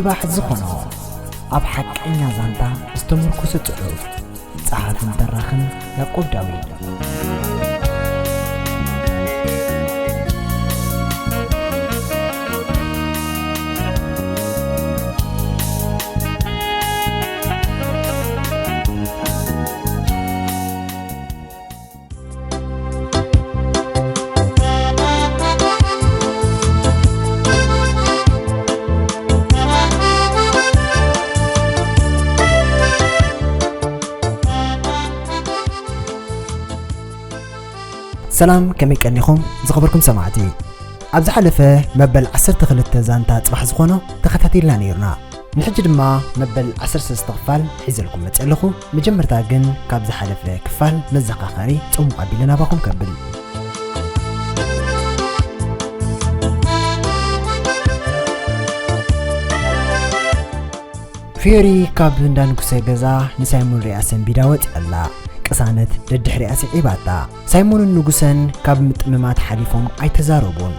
ጽባሕ ዝኾኖ ኣብ ሓቀኛ ዛንታ ዝተመርኮሰ ጽሑፍ። ጸሓፍን ተራኽን ያዕቆብ ዳዊት። ሰላም፣ ከመይ ቀኒኹም ዝኸበርኩም ሰማዕቲ? ኣብ ዝሓለፈ መበል ዓሰርተ ክልተ ዛንታ ጽባሕ ዝኾኖ ተኸታቲልና ነይርና። ንሕጂ ድማ መበል ዓሰርተ ሰለስተ ክፋል ሒዘልኩም መጽእ ኣለኹ። መጀመርታ ግን ካብ ዝሓለፈ ክፋል መዘኻኸሪ ጽሙቕ ኣቢለ ናባኹም ከብል። ፊዮሪ ካብ እንዳ ንጉሰ ገዛ ንሳይሞን ሪኣ ሰንቢዳ ወጺኣ ኣላ። ቅሳነት ደድሕሪኣ ስዒባታ። ሳይሞንን ንጉሰን ካብ ምጥምማት ሓሊፎም ኣይተዛረቡን።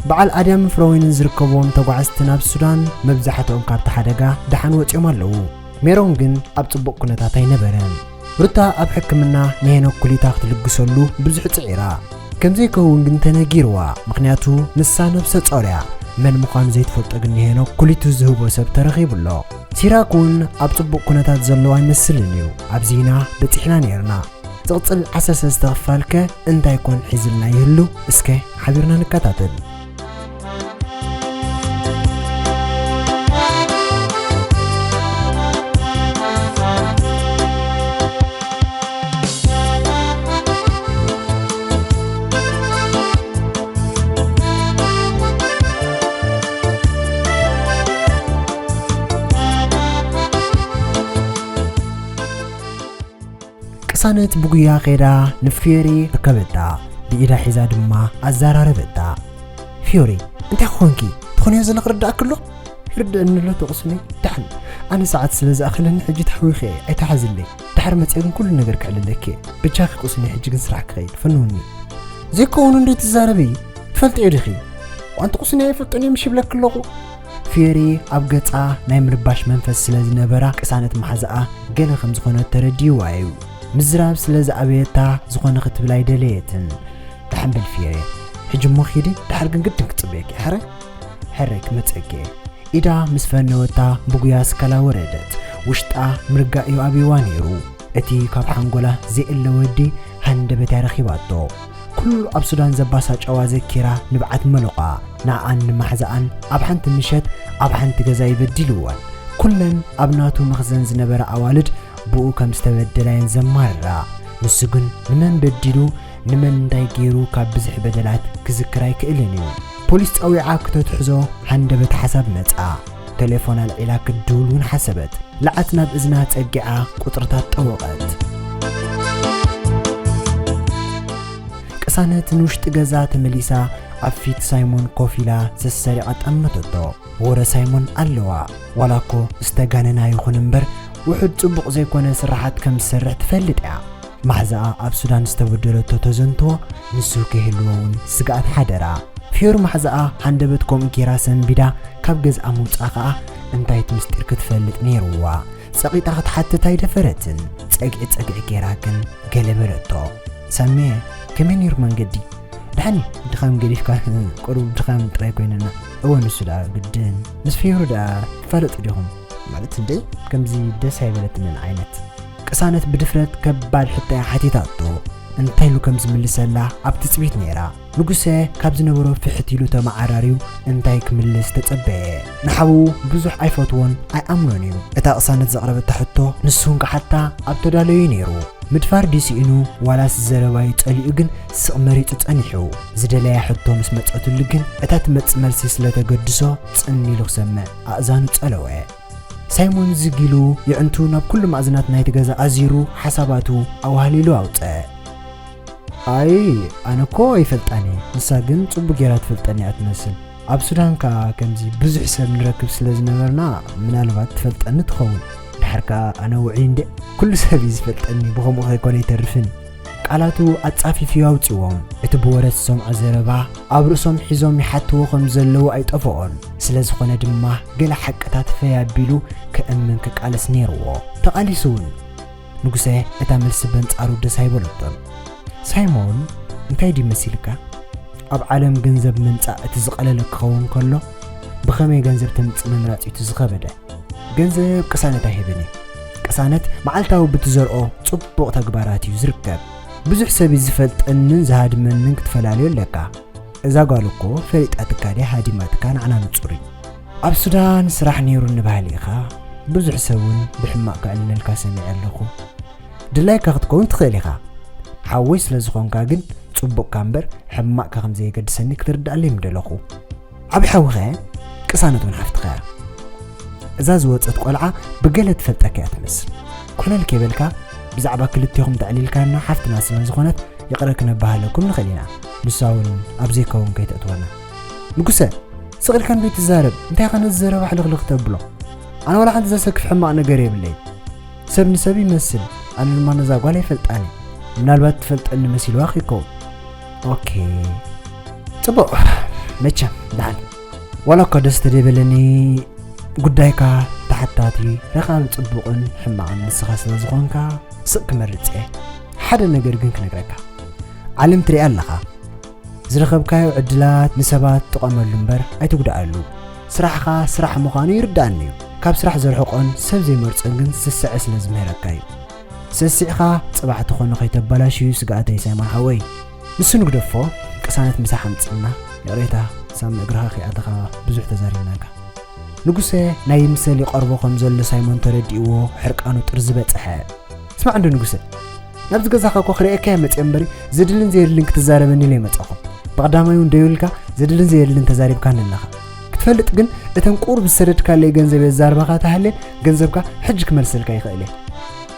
በዓል ኣድያምን ፍረወይንን ዝርከብዎም ተጓዓዝቲ ናብ ሱዳን መብዛሕትኦም ካብቲ ሓደጋ ደሓን ወጺኦም ኣለዉ። ሜሮን ግን ኣብ ጽቡቕ ኩነታት ኣይነበረን። ሩታ ኣብ ሕክምና ንሄኖክ ኩሊታ ክትልግሰሉ ብዙሕ ጽዒራ። ከም ዘይከውን ግን ተነጊርዋ፣ ምኽንያቱ ንሳ ነብሰ ጾር እያ። መን ምዃኑ ዘይትፈልጦ ግን ንሄኖክ ኩሊቱ ዝህቦ ሰብ ተረኺቡ ኣሎ። ሲራክ እውን ኣብ ጽቡቕ ኩነታት ዘለዎ ኣይመስልን እዩ። ኣብዚ ኢና በጺሕና ነይርና። ዝቕጽል ዓሰርተ ሰለስተ ክፋል ከ እንታይ ኮን ሒዝልና ይህሉ? እስከ ሓቢርና ንከታተል። ቅሳነት ብጉያ ከይዳ ንፊዮሪ ረከበታ፣ ብኢዳ ሒዛ ድማ ኣዘራረበታ። ፊዮሪ፣ እንታይ ኾንኪ? ትኾንዮ ዘለኺ ርዳእኪ ኣሎ? ይርደአኒ ኣሎ እቲ ቁስነይ። ደሓን፣ ኣነ ሰዓት ስለ ዝኣኸለኒ ሕጂ ተሕዊኸ እየ፣ ኣይትሓዝለይ። ደሓር መፅየ ግን ኩሉ ነገር ክሕልለኪ እየ። በጃኺ ቁስነይ፣ ሕጂ ግን ስራሕ ክኸይድ፣ ፈንውኒ። ዘይከውን እንዶ ትዛረቢ? ትፈልጥዮ ዲኺ? ኣንቲ ቁስነይ ኣይፈልጦን እየ ምሽ ይብለኪ ኣለኹ። ፊዮሪ ኣብ ገጻ ናይ ምርባሽ መንፈስ ስለ ዝነበራ ቅሳነት መሓዛኣ ገለ ከም ዝኾነት ተረዲእዋ እዩ። ምዝራብ ስለ ዝኣበየታ ዝኾነ ክትብል ኣይደለየትን። ደሓን በል ፊዮሪ፣ ሕጂ እሞ ኪዲ፣ ደሓር ግን ግድን ክጽበየኪ እየ። ሕራይ? ሕራይ ክመጸኪ እየ። ኢዳ ምስ ፈነወታ ብጉያ ስካላ ወረደት። ውሽጣ ምርጋእ እዩ ኣብይዋ ነይሩ። እቲ ካብ ሓንጎላ ዘይእለ ወዲ ሃንደበት እያ ረኺባቶ። ኩሉ ኣብ ሱዳን ዘባሳጨዋ ዘኪራ ንብዓት መለቋ። ንኣኣን ንማሕዛኣን ኣብ ሓንቲ ምሸት ኣብ ሓንቲ ገዛ ይበዲልወን። ኩለን ኣብ ናቱ መኽዘን ዝነበራ ኣዋልድ ብኡ ከም ዝተበደላየን ዘማርራ። ንሱ ግን ንመን በዲሉ፣ ንመን እንታይ ገይሩ ካብ ብዝሒ በደላት ክዝክር ኣይክእልን እዩ። ፖሊስ ጸዊዓ ክተትሕዞ ሃንደበት ሓሳብ መጻ። ቴሌፎን ኣልዒላ ክትድውል እውን ሓሰበት። ለዓት ናብ እዝና ጸጊዓ ቁጽርታት ጠወቐት። ቅሳነት ንውሽጢ ገዛ ተመሊሳ ኣብ ፊት ሳይሞን ኮፍ ኢላ ሰሰሪቓ ጠመተቶ። ወረ ሳይሞን ኣለዋ። ዋላ እኮ ዝተጋነና ይኹን እምበር ውሑድ ጽቡቕ ዘይኮነ ስራሓት ከም ዝሰርሕ ትፈልጥ እያ። ማሕዛኣ ኣብ ሱዳን ዝተበደለቶ ተዘንትዎ ንሱ ከይህልዎ እውን ስግኣት ሓደራ። ፊዮሪ ማሕዛኣ ሃንደበት ከምኡ ጌራ ሰንቢዳ ካብ ገዝኣ ምውጻእ ከኣ እንታይ እቲ ምስጢር ክትፈልጥ ነይርዋ። ጸቒጣ ክትሓትት ኣይደፈረትን። ጸግዒ ጸግዒ ጌራ ግን ገለ በለቶ። ሳሚየ፣ ከመይ ነይሩ መንገዲ? ደሓን እዩ። ድኻም ገዲፍካ፣ ቁሩብ ድኻም ጥራይ ኮይንና። እወ፣ ንሱ ደኣ ግድን። ምስ ፊዮሪ ደኣ ትፋለጡ ዲኹም? ማለት እንደ ከምዚ ደስ ኣይበለትንን ዓይነት። ቅሳነት ብድፍረት ከባድ ሕቶ እያ ሓቲታቶ። እንታይ ኢሉ ከም ዝምልሰላ ኣብ ትጽቢት ነይራ። ንጉሰ ካብ ዝነበሮ ፍሕት ኢሉ ተመዓራርዩ እንታይ ክምልስ ተጸበየ። ንሓዉ ብዙሕ ኣይፈትዎን ኣይኣምኖን እዩ። እታ ቅሳነት ዘቕረበታ ሕቶ ንሱ እውን ክሓታ ኣብ ተዳለዩ ነይሩ። ምድፋር ድዩ ስኢኑ ዋላስ ዘረባዩ ጸሊኡ ግን ስቕ መሪጹ ጸኒሑ። ዝደለያ ሕቶ ምስ መጸትሉ ግን እታ ትመጽእ መልሲ ስለ ተገድሶ ጽን ኢሉ ክሰምዕ ኣእዛኑ ጸለወ። ሳይሞን ዝግ ኢሉ የዕንቱ ናብ ኩሉ ማእዝናት ናይቲ ገዛ ኣዚሩ ሓሳባቱ ኣዋህሊሉ ኣውጸ። ኣይ፣ ኣነ እኮ ኣይፈልጣን እየ። ንሳ ግን ጽቡቅ ጌራ ትፈልጠኒ እያ ትመስል። ኣብ ሱዳን ከኣ ከምዚ ብዙሕ ሰብ ንረክብ ስለ ዝነበርና ምናልባት ትፈልጠኒ ትኸውን። ድሓር ከኣ ኣነ ውዑይ እንደ ኩሉ ሰብ እዩ ዝፈልጠኒ፣ ብኸምኡ ከይኮነ ኣይተርፍን። ቃላቱ ኣጻፊፍዩ ኣውጺዎም። እቲ ብወረ ዝሰምዖ ዘረባ ኣብ ርእሶም ሒዞም ይሓትዎ ከም ዘለዉ ኣይጠፍኦን። ስለ ዝኾነ ድማ ገለ ሓቅታት ፈይ ኣቢሉ ክእምን ክቃለስ ነይርዎ። ተቓሊሱ እውን። ንጉሰ እታ መልሲ በንጻሩ ደስ ኣይበለቶን። ሳይሞን፣ እንታይ ድዩ መሲልካ? ኣብ ዓለም ገንዘብ ምምጻእ እቲ ዝቐለለ ክኸውን ከሎ፣ ብኸመይ ገንዘብ ተምጽእ ምምራጽ እዩ እቲ ዝኸበደ። ገንዘብ ቅሳነት ኣይህብን እዩ። ቅሳነት መዓልታዊ ብትዘርኦ ጽቡቕ ተግባራት እዩ ዝርከብ። ብዙሕ ሰብ እዩ ዝፈልጠንን ዝሃድመንን ክትፈላልዮ ኣለካ። እዛ ጓል እኮ ፈሊጣትካ ድያ ሃዲማትካ ንዓና ንጹር እዩ። ኣብ ሱዳን ስራሕ ነይሩ ንባህሊ ኢኻ። ብዙሕ ሰብ እውን ብሕማቕ ክዕልለልካ ሰሚዐ ኣለኹ። ድላይካ ክትከውን ትኽእል ኢኻ። ሓወይ ስለ ዝኾንካ ግን ጽቡቕካ እምበር ሕማቕካ ከም ዘየገድሰኒ ክትርድኣለይ ምደለኹ። ዓቢ ሓውኸ ቅሳነት እውን ሓፍትኻ እያ። እዛ ዝወጸት ቆልዓ ብገለ ትፈልጠካ እያ ትመስል። ኮለል ከይበልካ ብዛዕባ ክልቴኹም ተዕሊልካና ሓፍትና ስለ ዝኾነት ይቕረ ክነባህለኩም ንኽእል ኢና። ንሳ እውን ኣብ ዘይከውን ከይተእትወና። ንጉሰ፣ ስቕ ኢልካ እንዶ ይትዛረብ። እንታይ ኢኻ ነዚ ዘረባ ሕልኽልኽ ተብሎ? ኣነ ዋላ ሓንቲ ዘሰክፍ ሕማቕ ነገር የብለይ። ሰብ ንሰብ ይመስል። ኣነ ድማ ነዛ ጓል ኣይፈልጣን እየ። ምናልባት ትፈልጠኒ መሲልዋ ከይከውን። ኦኬ። ጽቡቕ። መቸም፣ ደሓን። ዋላ እኳ ደስ ተደይበለኒ፣ ጉዳይካ ተሓታቲ፣ ረኻቢ ጽቡቕን ሕማቕን ንስኻ ስለ ዝኾንካ፣ ስቕ ክመርጽ እየ። ሓደ ነገር ግን ክነግረካ። ዓለም ትሪኣ ኣለኻ። ዝረኸብካዮ ዕድላት ንሰባት ጥቀመሉ እምበር ኣይትጉድኣሉ። ስራሕኻ ስራሕ ምዃኑ ይርድኣኒ እዩ። ካብ ስራሕ ዘርሕቆን ሰብ ዘይመርጾን ግን ስስዐ ስለ ዝምህረካ እዩ። ሰሲዕኻ ጽባሕ ትኾኖ ከይተበላሽዩ ስግኣተይ ሳይሞን ሓወይ። ንሱ ንግደፎ፣ ቅሳነት ምሳሕ ኣምጽልና። ይቕሬታ፣ ሳሚ እግርኻ ከይኣተኻ ብዙሕ ተዛሪብናካ። ንጉሰ ናይ ይምሰል ይቐርቦ ከም ዘሎ ሳይሞን ተረዲእዎ ሕርቃኑ ጥርዚ በጽሐ። ስማዕ እንዶ ንጉሰ፣ ናብዚ ገዛኻ እኮ ክርእየካ እየ መጽየ እምበሪ ዘድልን ዘየድልን ክትዛረበኒ ኢለ ኣይመጻኹን። ብቐዳማይ እውን ደው ኢልካ ዘድልን ዘየድልን ተዛሪብካኒ ኣለኻ። ክትፈልጥ ግን እተን ቁሩብ ዝሰደድካለይ ገንዘብ የዛርባኻ ተሃልየን ገንዘብካ ሕጂ ክመልሰልካ ይኽእል እየ።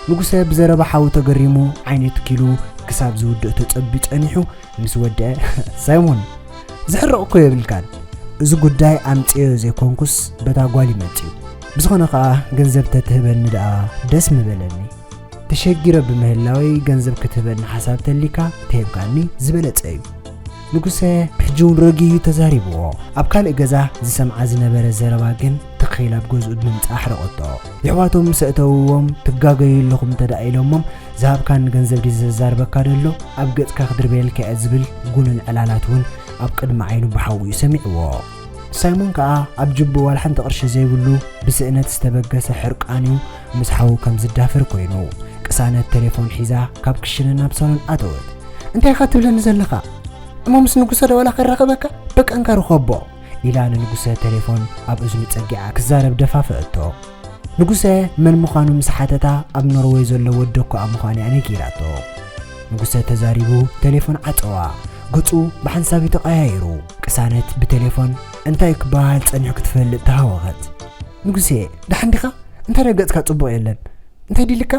ንጉሰ ብዘረባ ሓዉ ተገሪሙ ዓይኑ ትኪሉ ክሳብ ዝውድእ ተጸብዩ ጸኒሑ ምስ ወድአ፣ ሳይሞን፣ ዝሕረቕ እኮ የብልካን። እዚ ጉዳይ ኣምጽኤዮ ዘይኮንኩስ በታ ጓል ይመጽእ እዩ። ብዝኾነ ኸኣ ገንዘብ ተትህበኒ ደኣ ደስ ምበለኒ። ተሸጊረ ብምህላወይ ገንዘብ ክትህበኒ ሓሳብ ተሊካ ተሂብካኒ ዝበለጸ እዩ። ንጉሰ ሕጂ እውን ረጊኡ እዩ ተዛሪብዎ። ኣብ ካልእ ገዛ ዝሰምዓ ዝነበረ ዘረባ ግን ትኽ ኢላ ኣብ ገዝኡ ብምምጻእ ኣሕረቐቶ። የሕዋቶም ምስ ኣእተውዎም ትጋገዩ ኣለኹም እንተ ደኣ ኢሎሞም ዝሃብካኒ ገንዘብ ድዩ ዘዛርበካ ደሎ ኣብ ገጽካ ክድርበየልካ እየ ዝብል ጉኑን ዕላላት እውን ኣብ ቅድሚ ዓይኑ ብሓዊ እዩ ሰሚዕዎ። ሳይሞን ከኣ ኣብ ጅብኡ ዋላ ሓንቲ ቅርሺ ዘይብሉ ብስእነት ዝተበገሰ ሕርቃን እዩ ምስ ሓዉ ከም ዝዳፈር ኮይኑ። ቅሳነት ቴሌፎን ሒዛ ካብ ክሽነ ናብ ሳሎን ኣተወት። እንታይ ኢኻ ትብለኒ ዘለኻ? እሞ ምስ ንጉሰ ዶ ዋላ ከራኸበካ? በቃ እንካ ርኸቦ ኢላ ንንጉሰ ቴሌፎን ኣብ እዝኑ ጸጊዓ ክዛረብ ደፋፈአቶ። ንጉሰ መን ምዃኑ ምስ ሓተታ ኣብ ኖርወይ ዘሎ ወዲ ኣኮኣ ምዃኑ እያ ነጊራቶ። ንጉሰ ተዛሪቡ ቴሌፎን ዓጸዋ። ገጹ ብሓንሳብ እዩ ተቐያይሩ። ቅሳነት ብቴሌፎን እንታይ ክበሃል ጸኒሑ ክትፈልጥ ተሃወኸት። ንጉሴ፣ ደሓን ዲኻ? እንታይ ደኣ ገጽካ ጽቡቕ የለን? እንታይ ዲልካ?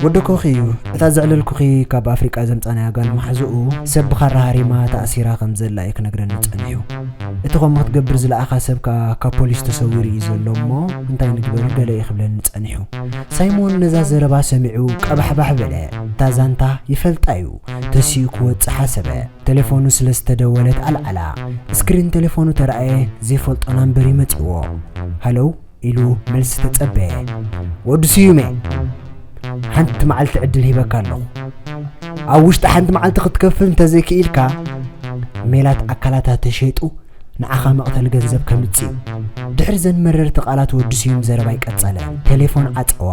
ወዲ ኮኺ እዩ። እታ ዘዕለልኩኺ ካብ ኣፍሪቃ ዘምጻናያ ጓል መሓዝኡ ሰብ ብኻራ ሃሪማ ተኣሲራ ከም ዘላ እዩ ክነግረኒ ጸኒሑ። እቲ ከምኡ ክትገብር ዝለኣኻ ሰብ ከኣ ካብ ፖሊስ ተሰዊሩ እዩ ዘሎ እሞ እንታይ ንግበር ገለ እዩ ክብለኒ ጸኒሑ። ሳይሞን ነዛ ዘረባ ሰሚዑ ቀባሕባሕ በለ። እታ ዛንታ ይፈልጣ እዩ። ተሲኡ ክወጽእ ሓሰበ። ቴሌፎኑ ስለ ዝተደወለት ኣልዓላ። ስክሪን ቴሌፎኑ ተራእየ፣ ዘይፈልጦ ናምበር እዩ መጺዎ። ሃለው ኢሉ መልሲ ተጸበየ። ወዲ ስዩሜ፣ ሓንቲ መዓልቲ ዕድል ሂበካ ኣለኹ። ኣብ ውሽጢ ሓንቲ መዓልቲ ክትከፍል እንተዘይክኢልካ፣ ሜላት ኣካላታ ተሸይጡ ንዓኻ መቕተሊ ገንዘብ ከምጽእ እዩ። ድሕሪ ዘን መረርቲ ቃላት ወዲ ስዩም ዘረባ ኣይቀጸለን። ቴሌፎን ዓጸዋ።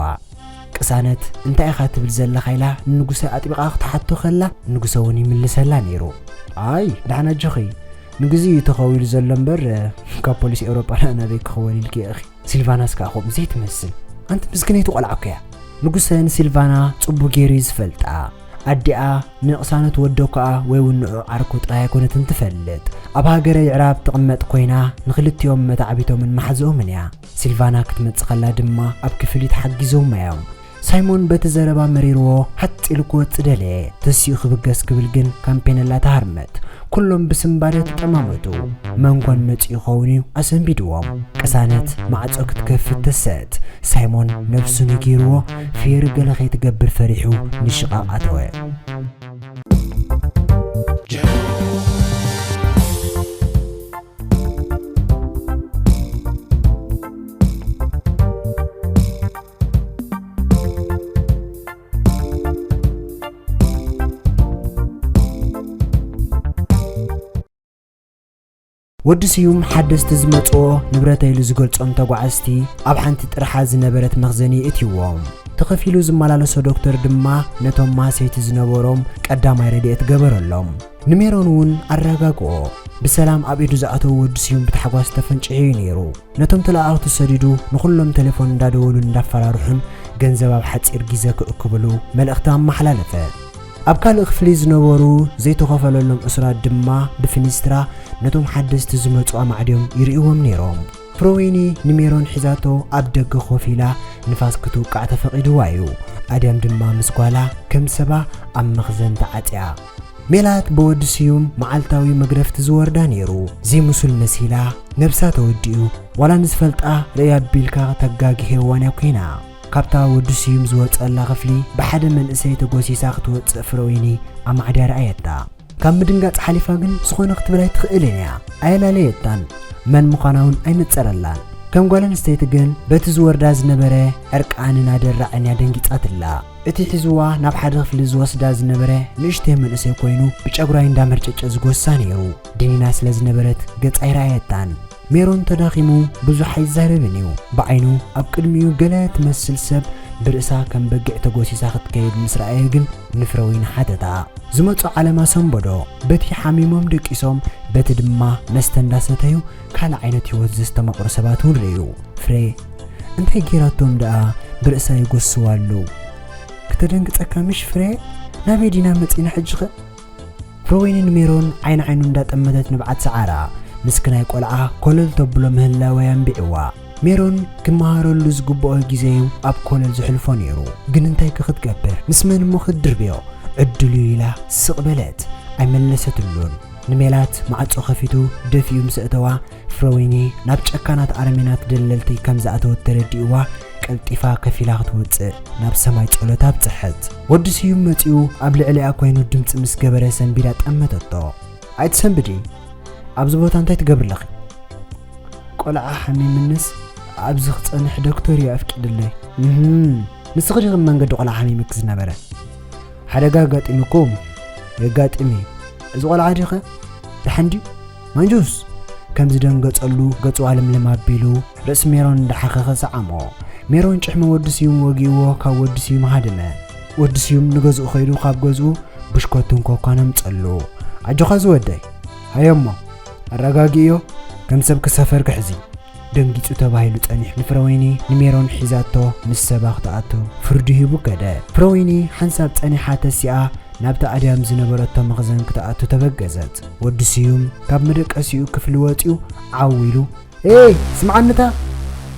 ቅሳነት፣ እንታይ ኢኻ ትብል ዘለኻ ኢላ ንንጉሰ ኣጥቢቓ ክትሓቶ ከላ፣ ንጉሰ እውን ይምልሰላ ነይሩ። ኣይ፣ ደሓን ኣጆኺ። ንግዜኡ እዩ ተኸዊሉ ዘሎ እምበር፣ ካብ ፖሊስ ኤውሮጳ ናበይ ክኽወል ኢልኪ ኢኺ። ሲልቫናስ ከኣ ከምኡ ዘይትመስል። ኣንቲ ምስክነይቲ ቆልዓ እኮ እያ። ንጉሰ ንሲልቫና ጽቡቕ ገይሩ እዩ ዝፈልጣ። ኣዲኣ ንቕሳነት ወዶ ከኣ ወይ እውን ንዑ ዓርኩ ጥራይ ኣይኮነትን ትፈልጥ። ኣብ ሃገረ ይዕራብ ትቕመጥ ኮይና፣ ንኽልቲኦም መታዕቢቶምን ማሕዝኦምን እያ። ሲልቫና ክትመጽእ ከላ ድማ ኣብ ክፍሊት ሓጊዞማ እዮም። ሳይሞን በቲ ዘረባ መሪርዎ፣ ሓጥ ኢሉ ክወጽእ ደለየ። ተሲኡ ክብገስ ክብል ግን ካምፔነላ ተሃርመት። ኩሎም ብስንባደ ተጠማመቱ። መንጎን መጺኡ ይኸውን እዩ ኣሰንቢድዎም። ቅሳነት ማዕጾ ክትከፍት ተሰእት። ሳይሞን ነብሱ ነጊርዎ፣ ፌሪ ገለ ከይትገብር ፈሪሑ ንሽቓቕ ኣተወ። ወዲ ስዩም ሓደስቲ ዝመጽኦ ንብረተይ ኢሉ ዝገልጾም ተጓዓዝቲ ኣብ ሓንቲ ጥርሓ ዝነበረት መኽዘን የእትይዎም። ተኸፊሉ ዝመላለሶ ዶክተር ድማ ነቶም ማሰይቲ ዝነበሮም ቀዳማይ ረድኤት ገበረሎም። ንሜሮን እውን ኣረጋግኦ። ብሰላም ኣብ ኢዱ ዝኣተወ ወዲ ስዩም ብታሕጓስ ተፈንጭሑ እዩ ነይሩ። ነቶም ተለኣኣኽቱ ሰዲዱ ንኹሎም ቴሌፎን እንዳደወሉን እንዳፈራርሑን ገንዘብ ኣብ ሓጺር ግዜ ክእክብሉ መልእኽቲ ኣመሓላለፈ። ኣብ ካልእ ክፍሊ ዝነበሩ ዘይተኸፈለሎም እሱራት ድማ ብፊኒስትራ ነቶም ሓደስቲ ዝመጹ ኣማዕድዮም ይርእይዎም ነይሮም። ፍሮወይኒ ንሜሮን ሒዛቶ ኣብ ደገ ኮፍ ኢላ ንፋስ ክትውቃዕ ተፈቒድዋ እዩ። ኣድያም ድማ ምስ ጓላ ከም ሰባ ኣብ መኽዘን ተዓጽያ። ሜላት ብወዲ ስዩም መዓልታዊ መግረፍቲ ዝወርዳ ነይሩ። ዘይምሱል መሲላ፣ ነብሳ ተወዲኡ፣ ዋላ ንዝፈልጣ ርእያ ኣቢልካ ተጋግሄዋን እያ ኮይና። ካብታ ወዲ ስዩም ዝወጸላ ክፍሊ ብሓደ መንእሰይ ተጎሲሳ ክትወጽእ ፍሮወይኒ ኣማዕድያ ረኣየታ። ካብ ምድንጋጽ ሓሊፋ ግን ዝኾነ ክትብል ኣይትኽእልን እያ። ኣየላለየታን። መን ምዃና እውን ኣይነጸረላን። ከም ጓል ኣንስተይቲ ግን በቲ ዝወርዳ ዝነበረ ዕርቃንን ኣደራዕን እያ ደንጊጻትላ። እቲ ሒዝዋ ናብ ሓደ ክፍሊ ዝወስዳ ዝነበረ ንእሽተይ መንእሰይ ኮይኑ ብጨጉራይ እንዳመርጨጨ ዝጎሳ ነይሩ። ድኒና ስለ ዝነበረት ገጻ ኣይረኣየታን። ሜሮን ተዳኺሙ ብዙሕ ኣይዛረብን እዩ። ብዓይኑ ኣብ ቅድሚኡ ገለ ትመስል ሰብ ብርእሳ ከም በጊዕ ተጎሲሳ ክትከይድ ምስ ረኣየ ግን ንፍረወይኒ ሓተታ። ዝመጾ ዓለማ ሰንበዶ። በቲ ሓሚሞም ደቂሶም፣ በቲ ድማ መስተ እንዳሰተዩ ካልእ ዓይነት ህይወት ዘስተማቕሩ ሰባት እውን ርእዩ። ፍሬ፣ እንታይ ጌራቶም ደኣ ብርእሳ ይጎስዋ ኣለዉ? ክተደንግጸካ ምሽ ፍሬ? ናበይ ዲና መጺና ሕጂኸ? ፍሮወይኒ ንሜሮን ዓይኒ ዓይኑ እንዳጠመተት ንብዓት ሰዓራ፣ ምስክናይ ቆልዓ ኮለል ተብሎ ምህላወ ኣንቢዕዋ። ሜሮን ክመሃረሉ ዝግብኦ ግዜ እዩ ኣብ ኮለል ዝሕልፎ ነይሩ። ግን እንታይ ከ ክትገብር? ምስ መን እሞ ክትድርብዮ? ዕድሉ እዩ ኢላ ስቕ በለት። ኣይመለሰትሉን። ንሜላት ማዕጾ ከፊቱ ደፊኡ ምስ ኣእተዋ፣ ፍሮወይኒ ናብ ጨካናት ኣረሜናት ደለልቲ ከም ዝኣተወት ተረዲእዋ፣ ቀልጢፋ ከፊላ ክትወጽእ ናብ ሰማይ ጸሎት ኣብጽሐት። ወዲ ስዩም መጺኡ ኣብ ልዕሊኣ ኮይኑ ድምጺ ምስ ገበረ ሰንቢዳ ጠመተቶ። ኣይትሰንብዲ፣ ኣብዚ ቦታ እንታይ ትገብሪ ኣለኺ? ቆልዓ ሓሚምንስ ኣብዚ ክጸንሕ ዶክተር እዩ ኣፍቂድለይ። እህም፣ ንስኺ ዲኺ መንገዲ ቆልዓ ሓሚምኪ ዝነበረ? ሓደጋ ኣጋጢሙኩም? የጋጥም እዩ። እዚ ቆልዓ ዲኸ? ደሓን ድዩ? ማንጁስ! ከም ዝደንገጸሉ ገጹ ኣለምለም ኣቢሉ ርእሲ ሜሮን እንዳሓኸኸ ሰዓሞ። ሜሮን ጭሕሚ ወዲ ስዩም ወጊእዎ ካብ ወዲ ስዩም ሃደመ። ወዲ ስዩም ንገዝኡ ከይዱ ካብ ገዝኡ ብሽኮትን ኮኳን ኣምጸሉ። ኣጆኻ ዝወደይ። ሃዮ እሞ ኣረጋግእዮ፣ ከም ሰብ ክሰፈር ክሕዚ። ደንጊጹ ተባሂሉ ጸኒሑ ንፍረወይኒ ንሜሮን ሒዛቶ ምስ ሰባ ክትኣቱ ፍርዲ ሂቡ ከደ። ፍረወይኒ ሓንሳብ ጸኒሓ ተሲኣ ናብቲ ኣድያም ዝነበረቶ መኽዘን ክትኣቱ ተበገሰት። ወዲ ስዩም ካብ መደቀሲኡ ክፍሊ ወጺኡ ዓው ኢሉ፣ "ኤይ፣ ስምዓኒ እታ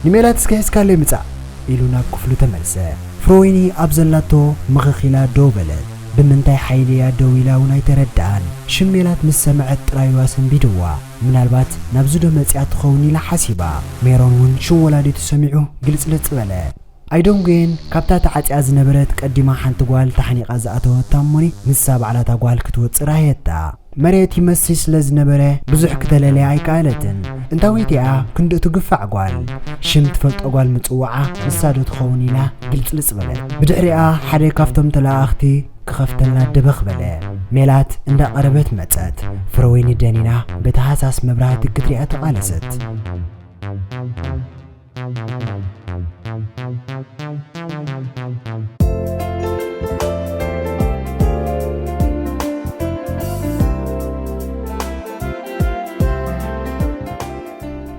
ንሜላት እስከ ሒዝካለይ ምጻእ!" ኢሉ ናብ ክፍሉ ተመልሰ። ፍረወይኒ ኣብ ዘላቶ ምኽኽ ኢላ ደው በለት። ብምንታይ ሓይሊ እያ ደው ኢላ እውን ኣይተረድኣን። ሽም ሜላት ምስ ሰምዐት ጥራይ እያ ሰንቢድዋ። ምናልባት ናብዚ ዶ መጺኣ ትኸውን ኢላ ሓሲባ። ሜሮን እውን ሽም ወላዲቱ ሰሚዑ ግልጽልጽ በለ። ኣይደንጎየን፣ ካብታ ተዓጽያ ዝነበረት ቀዲማ ሓንቲ ጓል ተሓኒቓ ዝኣተወታ እሞኒ ንሳ ባዕላ እታ ጓል ክትወጽእ ረኣየታ። መሬት ይመስል ስለ ዝነበረ ብዙሕ ክተለልያ ኣይከኣለትን። እንታወይቲ እያ ክንድእቱ ግፋዕ ጓል። ሽም ትፈልጦ ጓል ምጽዋዓ ንሳ ዶ ትኸውን ኢላ ግልጽልጽ በለት። ብድሕሪኣ ሓደ ካብቶም ተለኣኣኽቲ ክኸፍተልና ደበኽ በለ። ሜላት እንዳቐረበት መጸት። ፍረወይኒ ደኒና በቲ ሃሳስ መብራህቲ ክትሪኣ ተቓለሰት።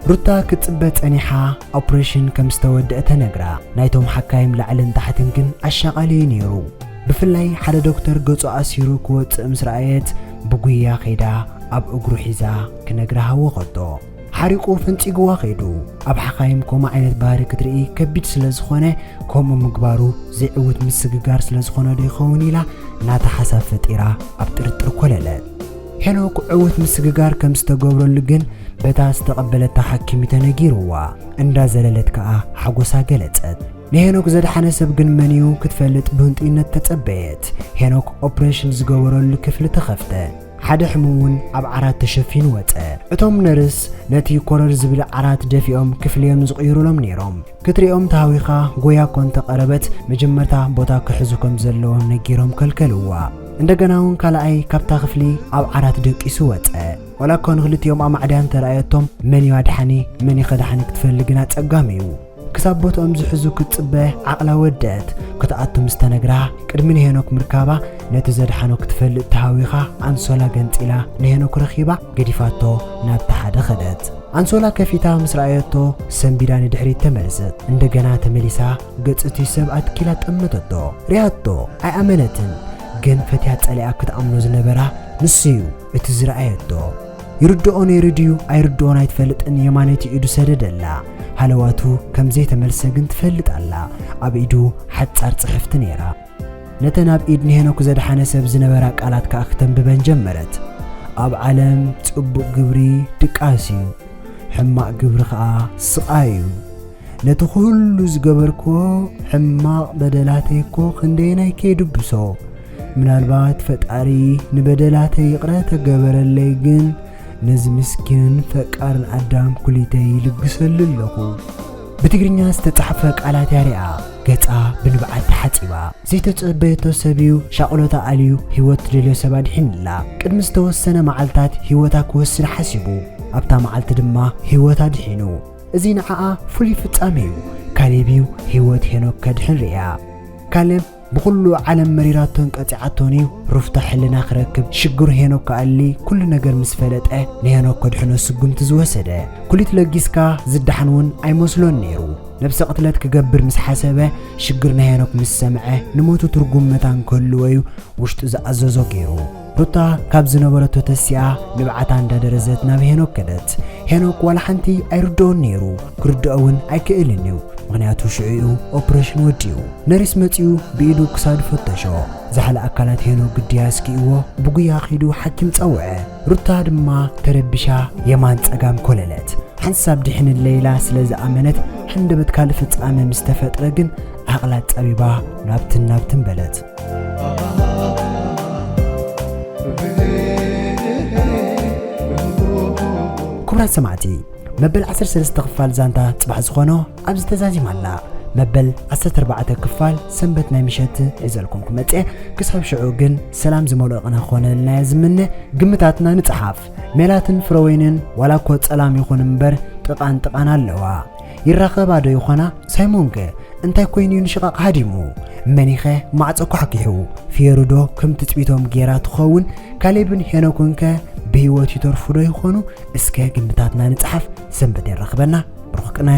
ሩታ ክትጽበ ጸኒሓ ኦፕሬሽን ከም ዝተወድአ ተነግራ። ናይቶም ሓካይም ላዕልን ታሕትን ግን ኣሻቓሊ እዩ ነይሩ። ብፍላይ ሓደ ዶክተር ገጹ ኣሲሩ ክወጽእ ምስ ረኣየት ብጉያ ከይዳ ኣብ እግሩ ሒዛ ክነግራ ሃወኸቶ። ሓሪቑ ፈንጺግዋ ከይዱ። ኣብ ሓኻይም ከምኡ ዓይነት ባህሪ ክትርኢ ከቢድ ስለ ዝኾነ፣ ከምኡ ምግባሩ ዘይዕውት ምስግጋር ስለ ዝኾነ ዶ ይኸውን ኢላ ናታ ሓሳብ ፈጢራ ኣብ ጥርጥር ኮለለት። ሄኖክ ዕውት ምስግጋር ከም ዝተገብረሉ ግን በታ ዝተቐበለታ ሓኪም ተነጊርዋ። እንዳዘለለት ከኣ ሓጎሳ ገለጸት። ንሄኖክ ዘድሓነ ሰብ ግን መን እዩ ክትፈልጥ ብህንጡይነት ተጸበየት። ሄኖክ ኦፕሬሽን ዝገበረሉ ክፍሊ ተኸፍተ። ሓደ ሕሙም እውን ኣብ ዓራት ተሸፊኑ ወጸ። እቶም ነርስ ነቲ ኮረር ዝብል ዓራት ደፊኦም ክፍሊ እዮም ዝቕይሩሎም ነይሮም። ክትሪኦም ተሃዊኻ ጎያ እኮ እንተቐረበት መጀመርታ ቦታ ክሕዙ ከም ዘለዎም ነጊሮም ከልከልዋ። እንደገና እውን ካልኣይ ካብታ ክፍሊ ኣብ ዓራት ደቂሱ ወጸ። ዋላ እኳ ንክልቲኦም ኣማዕድያ እንተረኣየቶም፣ መን እዩ ኣድሓኒ፣ መን እዩ ከድሓኒ ክትፈሊ ግና ጸጋም እዩ። ክሳብ ቦትኦም ዝሕዙ ክትጽበ ዓቕላ ወደት። ክትኣቱ ምስ ተነግራ፣ ቅድሚ ንሄኖክ ምርካባ፣ ነቲ ዘድሓኖ ክትፈልጥ ተሃዊኻ፣ ኣንሶላ ገንጺላ ንሄኖክ ረኺባ፣ ገዲፋቶ ናብቲ ሓደ ኸደት። ኣንሶላ ከፊታ ምስ ረኣየቶ፣ ሰንቢዳ ንድሕሪት ተመልሰት። እንደገና ተመሊሳ፣ ገጽ እቲ ሰብ ኣትኪላ ጠመተቶ። ሪኣቶ፣ ኣይኣመነትን። ግን ፈትያ ጸሊኣ ክትኣምኖ ዝነበራ ንሱ እዩ እቲ ዝረኣየቶ። ይርድኦ ነይሩ ድዩ ኣይርድኦን ኣይትፈልጥን፣ የማነይቲ ኢዱ ሰደደላ። ሃለዋቱ ከም ዘይተመልሰ ግን ትፈልጥ ኣላ። ኣብ ኢዱ ሓጻር ጽሕፍቲ ነይራ። ነተን ኣብ ኢድ ንሄኖክ ዘድሓነ ሰብ ዝነበራ ቃላት ከኣ ክተንብበን ጀመረት። ኣብ ዓለም ጽቡቕ ግብሪ ድቃስ እዩ፣ ሕማቕ ግብሪ ከኣ ስቓይ እዩ። ነቲ ኩሉ ዝገበርክዎ ሕማቕ በደላተይ እኮ ክንደየናይ ከይድብሶ። ምናልባት ፈጣሪ ንበደላተይ ይቕረ ተገበረለይ፣ ግን ነዚ ምስኪንን ፈቃርን ኣዳም ኩሊተይ ይልግሰሉ ኣለኹ። ብትግርኛ ዝተጻሕፈ ቃላት ያሪኣ፣ ገጻ ብንብዓት ተሓጺባ። ዘይተጸበየቶ ሰብ እዩ ሻቕሎታ ኣልዩ ህይወት ትደልዮ ሰብ ኣድሒንላ። ቅድሚ ዝተወሰነ መዓልታት ህይወታ ክወስድ ሓሲቡ፣ ኣብታ መዓልቲ ድማ ህይወት ኣድሒኑ። እዚ ንዓኣ ፍሉይ ፍጻሜ እዩ። ካሌብ እዩ ህይወት ሄኖክ ከድሕን ርእያ። ካሌብ ብኹሉ ዓለም መሪራቶን ቀጺዓቶን እዩ ሩፍታ ሕልና ክረክብ። ሽግሩ ሄኖክ ክኣሊ ኩሉ ነገር ምስ ፈለጠ፣ ንሄኖክ ከድሕኖ ስጉምቲ ዝወሰደ። ኩሊት ለጊስካ ዝደሓን እውን ኣይመስሎን ነይሩ። ነብሰ ቅትለት ክገብር ምስ ሓሰበ፣ ሽግር ናይ ሄኖክ ምስ ሰምዐ፣ ንሞቱ ትርጉም መታን ክህልዎ እዩ ውሽጡ ዝኣዘዞ ገይሩ። ሩታ ካብ ዝነበረቶ ተሲኣ ንብዓታ እንዳደረዘት ናብ ሄኖክ ከደት። ሄኖክ ዋላ ሓንቲ ኣይርድኦን ነይሩ፣ ክርድኦ እውን ኣይክእልን እዩ። ምኽንያቱ ሽዑ እዩ ኦፕሬሽን ወዲኡ። ነሪስ መጺኡ ብኢዱ ክሳዱ ፈተሾ። ዝሓለ ኣካላት ሄኖክ ግድያ ኣስኪእዎ ብጉያ ከይዱ ሓኪም ጸውዐ። ሩታ ድማ ተረቢሻ የማን ጸጋም ኮለለት። ሓንሳብ ድሕንለ ኢላ ስለ ዝኣመነት፣ ሃንደበት ካልእ ፍጻመ ምስ ተፈጥረ ግን ዓቕላ ጸቢባ ናብትን ናብትን በለት። ክቡራት ሰማዕቲ፣ መበል ዓሰርተ ሰለስተ ክፋል ዛንታ ጽባሕ ዝኾኖ ኣብዚ ተዛዚማ ኣላ። መበል ዓሰርተ ኣርባዕተ ክፋል ሰንበት ናይ ምሸት ሒዘልኩም ክመጽእ፣ ክሳብ ሽዑ ግን ሰላም ዝመልኦ ቅነ ክኾነልና እየ ዝምነ። ግምታትና ንጽሓፍ። ሜላትን ፍረወይንን ዋላ እኮ ጸላም ይኹን እምበር ጥቓን ጥቓን ኣለዋ። ይራኸባ ዶ ይኾና? ሳይሞን ከ እንታይ ኮይኑ እዩ ንሽቓቕ ሃዲሙ? መኒኸ ማዕጾ ኳሕኪሑ? ፊየሩ ዶ ከም ትጽቢቶም ጌራ ትኸውን? ካሌብን ሄኖክን ከ ብህይወት ይተርፉ ዶ ይኾኑ? እስከ ግምታትና ንጽሓፍ። ሰንበት የራኽበና። ብሩኽ ቅነ።